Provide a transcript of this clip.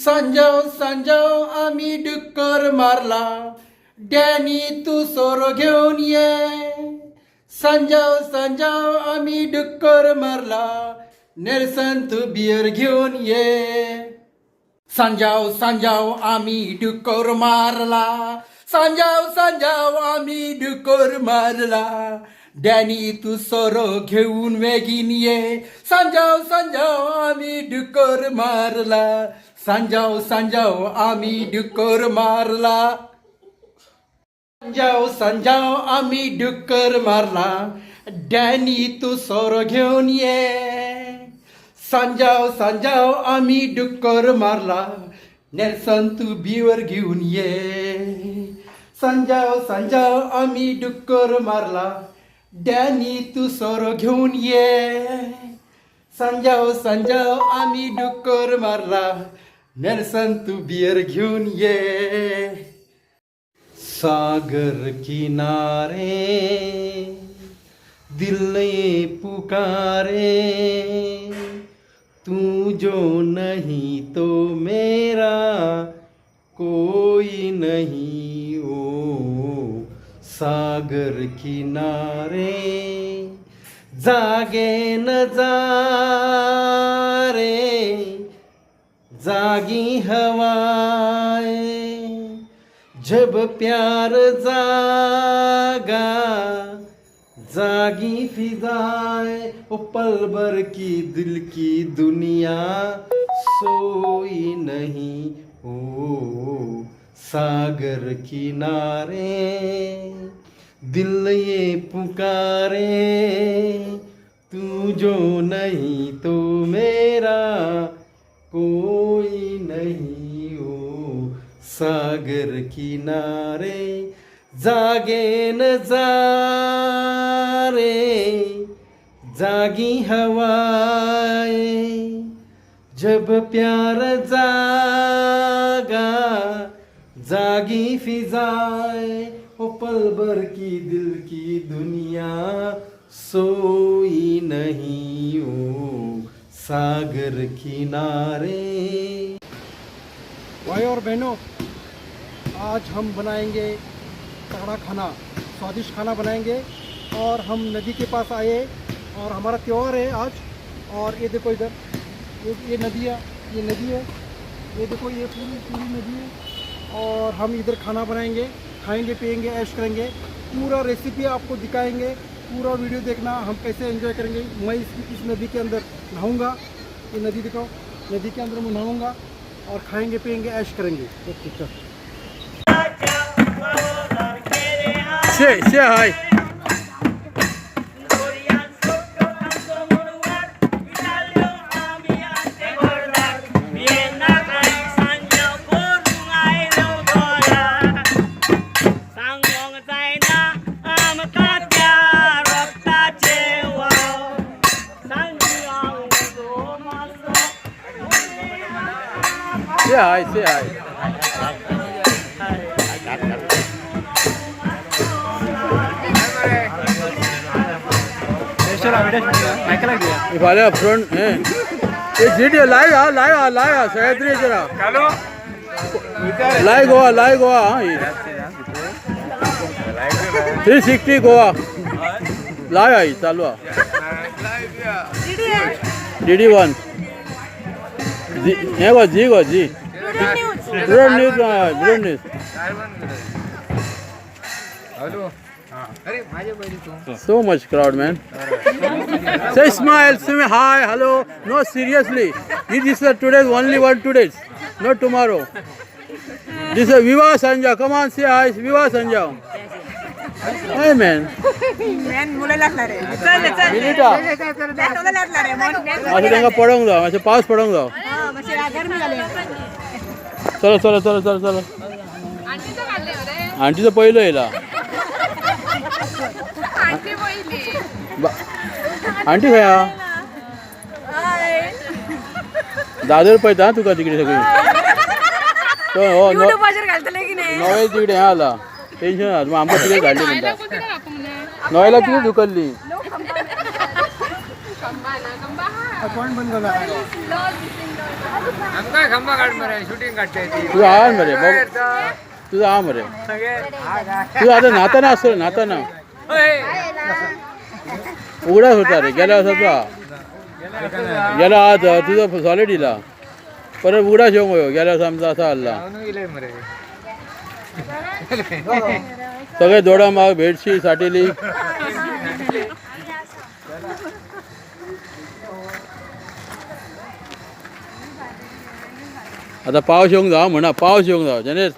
सांजाव सांजाव आमी डुक्कर मारला, डॅनी तूं सोरो घेवन ये. सांजाव सांजाव आमी डुक्कर मारला, नेल्सन तूं बियर घेवन ये. सांजाव सांजाव आमी डुकर मारला, सांजाव सांजाव आमी डुकर मारला, डॅनी तू सोरो घेऊन बेगीन ये. सांजाव सांजाव आमी डुकर मारला, सांजाव सांजाव आमी डुकर मारला, सांजाव सांजाव आमी डुकर मारला, डॅनी तू सोरो घेऊन ये. सांजाव सांजाव आमी डुक्कर मारला, नेल्सन तू बियर घेऊन ये. सांजाव सांजाव आमी डुक्कर मारला, डॅनी तू सोरो घेऊन ये. सांजाव सांजाव आमी डुक्कर मारला, नेल्सन तू बियर घेऊन ये. सागर किनारे दिल ये पुकारे, तू जो नहीं तो मेरा कोई नहीं, ओ सागर किनारे. जागे नजारे, जागी हवाएं, जब प्यार जागा, जागी फिजाएं, ओ पल भर की दिल की दुनिया सोई नहीं, ओ सागर किनारे दिल ये पुकारे, तू जो नहीं तो मेरा कोई नहीं, ओ सागर किनारे. जागे नजारे, जागी हवाएं, जब प्यार जागा, जागी फिजाएं, ओ पल भर की दिल की दुनिया सोई नहीं, ओ सागर किनारे. भाई और बहनों, आज हम बनाएंगे तगड़ा खाना, स्वादिष्ट खाना बनाएंगे और हम नदी के पास आए और हमारा त्यौहार है आज. और ये देखो इधर, ये नदी है, ये नदी है. ये देखो, ये पूरी पूरी नदी है और हम इधर खाना बनाएंगे, खाएंगे, पिएंगे, ऐश करेंगे. पूरा रेसिपी आपको दिखाएंगे. पूरा वीडियो देखना, हम कैसे एंजॉय करेंगे. मैं इस नदी के अंदर नहाऊंगा. ये नदी देखो, नदी के अंदर मैं नहाऊंगा और खाएंगे, पिएंगे, ऐश करेंगे. ओके, चल. Say say hi. Say hi, say hi. फाल्यां फ्रंट हें हे जी टी लायव्ह हा, लायव्ह हा, लायव्ह हा. सह्याद्रीचेर हा. Live Goa, live Goa. हा, ही 360 गोवा लायव्ह हा, ही चालू हा. डीडी 1 जी हें गो, जी गो, जी broad news, broad news. Hello, अरे माझ्या पहिले तू. So much crowd, man. Say smile, say hi, hello. No, seriously. This is today's only one today's, not tomorrow. This is Viva Sanja. Come on, say hi. Viva Sanja. Hey, man. Man मुलं लागणार आहे, चल चल. मिनिटा. मुलं लागणार आहे. मातशें तांकां पडोंक जाव, मातशें पावस पडोंक जाव. गरमी झाली. चलो चलो चलो चलो चलो. आंटीचो पयलो येयला. आंटी खंय आहा? दादर पळयता हा तुका तिकडे सगळी तो हो युट्यूबाचेर घालतले की नाही? नॉवेल तिकडे हें आला, टेन्शन ना. आमकां कितें धाडली म्हणटा, नॉवेलाक कितें धुकल्ली. अकाउंट बंद करणार. आमकां खंबा काड मरे शूटिंग काडटा ती. तुझं आहा मरे बाबा, तुझं आहा मरे. तुझं आता न्हाताना असतो न्हाताना उघडाच होता रे गेल्या वर्साचा. गेला आज तुझं सॉलिड इला परत उघडाच येऊंक वयो. गेल्या वर्सा आमचा असा हल्ला. मरे. सगळे दोडा माग भेटशी साठेली. आता पावस येऊंक जाव म्हणा, पावस येऊंक जाव जनेर.